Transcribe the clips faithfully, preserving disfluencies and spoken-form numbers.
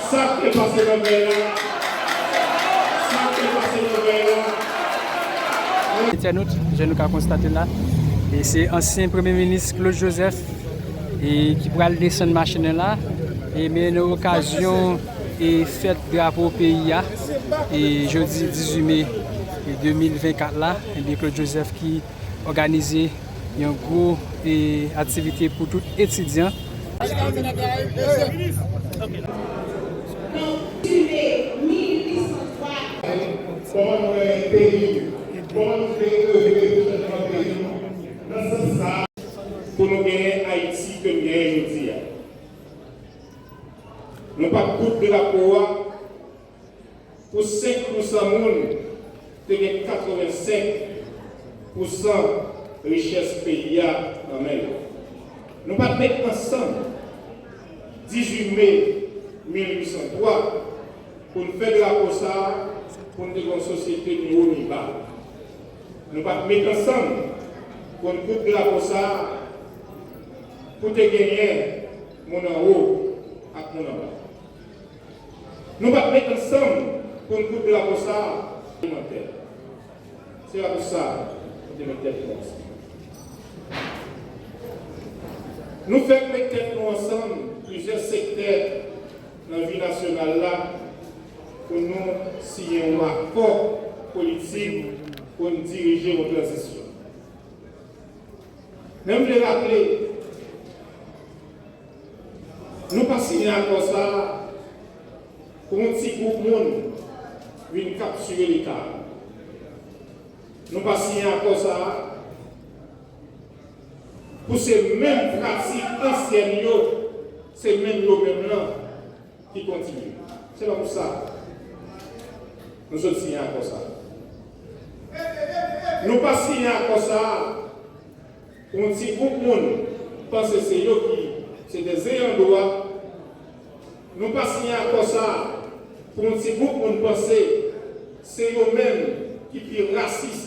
Sa k te pase nan vèy la? Sa k te pase nan vèy la? Entènot, jan nou ka konstate la, e se ansyen Premye Minis Claude Joseph e ki pral desann machin nan la, e men nan okazyon e fèt drapo peyi a, e jodi dizuit me e de mil vennkat la, ebyen Claude Joseph ki òganize yon gwo e aktivite pou tout etidyan. Kòman nou renmen peyi nou? Kòman nou vle evre pou chanjman peyi nou? Nan sans sa, pou nou genyen Ayiti ke n genyen jodi a. Nou pa t koud drapo a pou senk pousan moun, te gen katrevensenk pousan richès peyi a nan men yo. Nou pa t met ansanm dizuit me mil uit san twa pou n fè drapo sa a, pou n te gen yon sosyete ni wo ni ba. Nou pa t met ansanm pou n koud drapo sa a pou te genyen moun anwo ak moun anba. Nou pa t met ansanm pou n koud drapo sa a alimantè. Se pa pou sa nou te met tèt nou ansanm. Nou fèk met tèt nou ansanm plizyè sektè nan vi nasyonal la pou nou siyen yon akò politik pou n dirije yon tranzisyon. Men m vle raple, nou pa siyen akò sa a pou yon ti gwoup moun vin kaptire Leta a. Nou pa siyen akò sa a pou se menm pratik ansyèn yo, se menm yo menm lan ki kontinye. Se pa pou sa nou sot siyen akò sa a. Nou pa siyen akò sa a pou yon ti gwoup moun panse se yo ki se dè zeyan dwa. Nou pa siyen akò sa a pou yon ti gwoup moun panse se yo menm ki pi rasis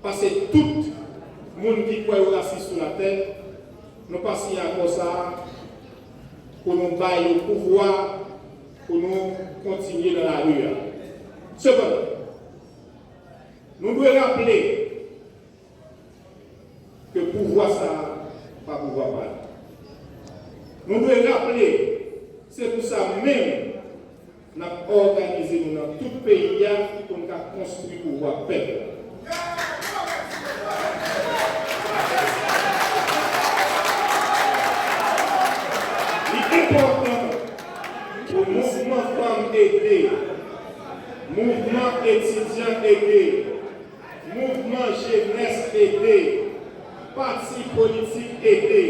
pase tout moun ki kwè yo rasis sou latè. Nou pa siyen akò sa a pou nou ba yo pouvwa pou nou kontinye nan lari a. Sepandan, nou dwe raple ke pouvwa sa a pa pouvwa pa nou. Nou dwe raple, se pou sa menm n ap òganize nou nan tout peyi a pou n ka konstwi pouvwa pèp la. Li enpòtan pou mouvman fanm ede, mouvman etidyan ede, mouvman jenès ede, pati politik ede,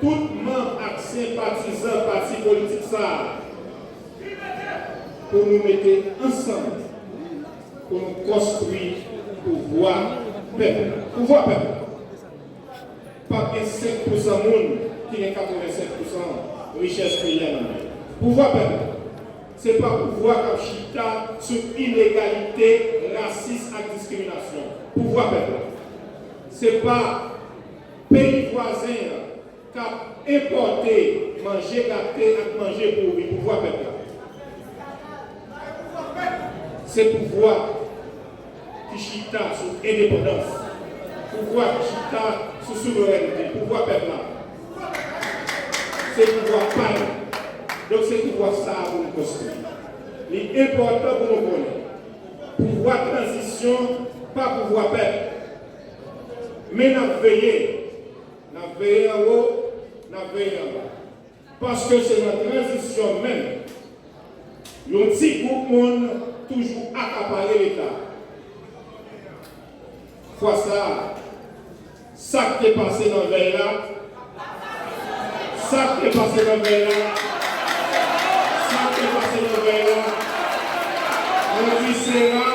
tout manm ak senpatizan pati politik sa a, pou nou mete ansanm, pou nou konstwi pouvwa pèp la. Pouvwa pèp la. P ap gen senk pousan moun ki gen katrevensenk pousan richès peyi a nan men yo. Pouvwa pèp la, se pa pouvwa k ap chita sou inegalite, rasis ak diskriminasyon. Pouvwa pèp la, se pa peyi vwazen an k ap enpòte manje gate ak manje pouri. Pouvwa pèp la, se pouvwa ki chita sou endepandans, pouvwa ki chita sou souverènte, pouvwa pèp la. Se pouvwa pa nou. Donk, se pouvwa sa a pou nou konstwi. Li enpòtan pou nou konnen, pouvwa tranzisyon pa pouvwa pèp. Men n ap veye, n ap veye anwo, n ap veye anba. Paske se nan tranzisyon menm yon ti gwoup moun toujou akapare Leta. Fwa sa a, sa k te pase nan vèy la, sa k te pase nan vèy la, sa k te pase nan vèy la, mwen di sera,